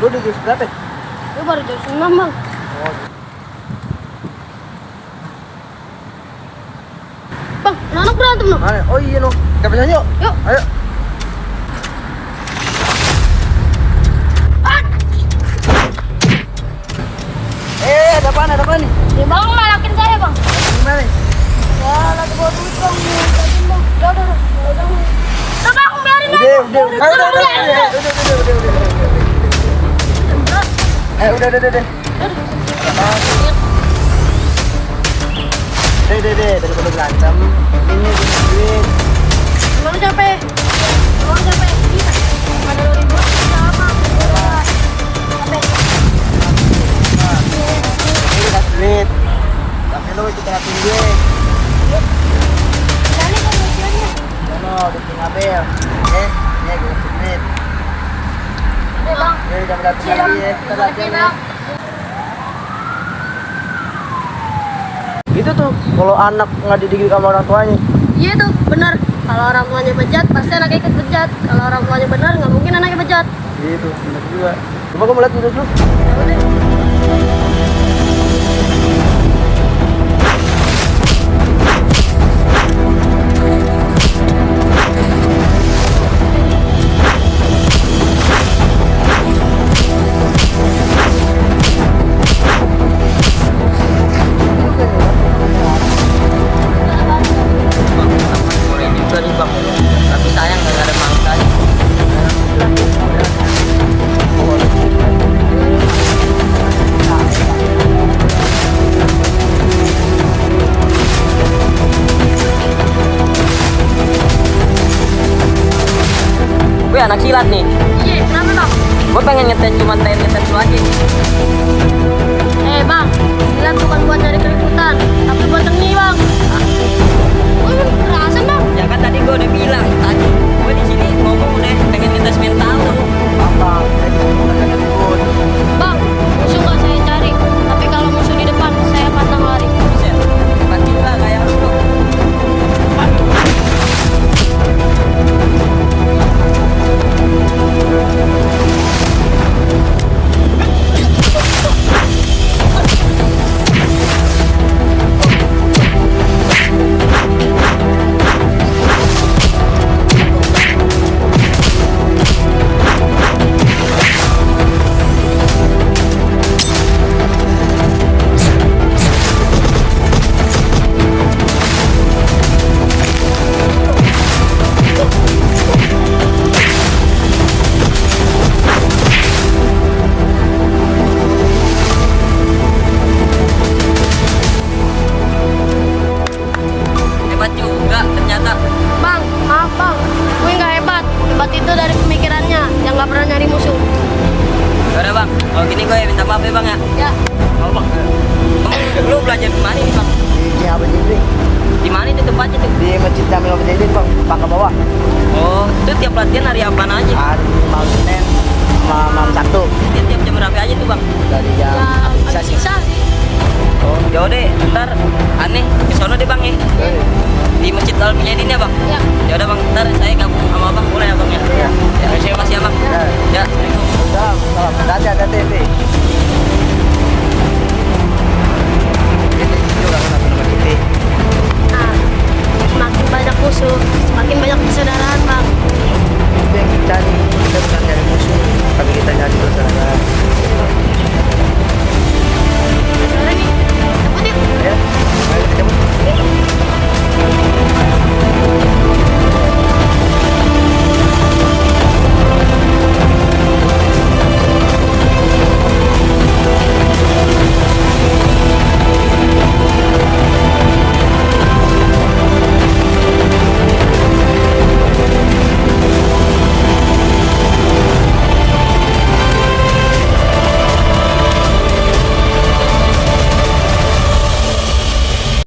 Lu di jurus berapa? Lu baru jurus 6 bang. Oh. Bang, anak berantem no. Mana? Oh iya no. Kita pesan yuk. Yuk. Ayo. Ada apaan? Ada apaan nih? Ya bang, malakin saya bang. Gimana nih? Ya lagi bawa duit bang. Jadiin, bang. Udah. Udah bang, biarin aja. Udah. Udah. Udah. Deh, daripada berantem, ini duit. Emang lu capek? Iya. Ada lu ribut sama. Capek. Ini kasih duit. Tapi lu ikut terapin gue. Kali kan ujiannya. Sono, di Tingabel. Nih, gue kasih duit. Oke bang. Jangan berantem lagi ya. Kita latihan ya. Itu tuh, kalau anak nggak dididik sama orang tuanya. Iya tuh, benar. Kalau orang tuanya bejat, pasti anaknya ikut bejat. Kalau orang tuanya benar, nggak mungkin anaknya bejat. Gitu, benar juga. Coba kamu lihat jurus lu. Ya udah. Juga nih bang, tapi sayang nggak ada mangkanya. Gue anak silat nih. Iya, kenapa bang? Gue pengen ngetes cuma ngetes lu aja. Bang, silat bukan buat cari keributan, tapi buat tengi bang. Oh, kerasan bang. Ya kan tadi gue udah bilang tadi gue di sini ngomong udah pengen ngetes mental lu. Apa? Bang, musuh nggak saya cari, tapi kalau musuh di depan, saya pantang lari. Buset, hebat juga kayak lu. Hebat juga ternyata. Bang, maaf bang, gue nggak hebat. Hebat itu dari pemikirannya, yang nggak pernah nyari musuh. Yaudah bang, kalau gini gue minta maaf ya bang ya. Ya, Oh bang, lu belajar di mana nih bang? Di apa jadi? Di mana itu tempatnya tuh? Di masjid Jamil Abidin bang, Pangka bawah. Oh, itu tiap latihan hari apaan aja? Hari mau Senin,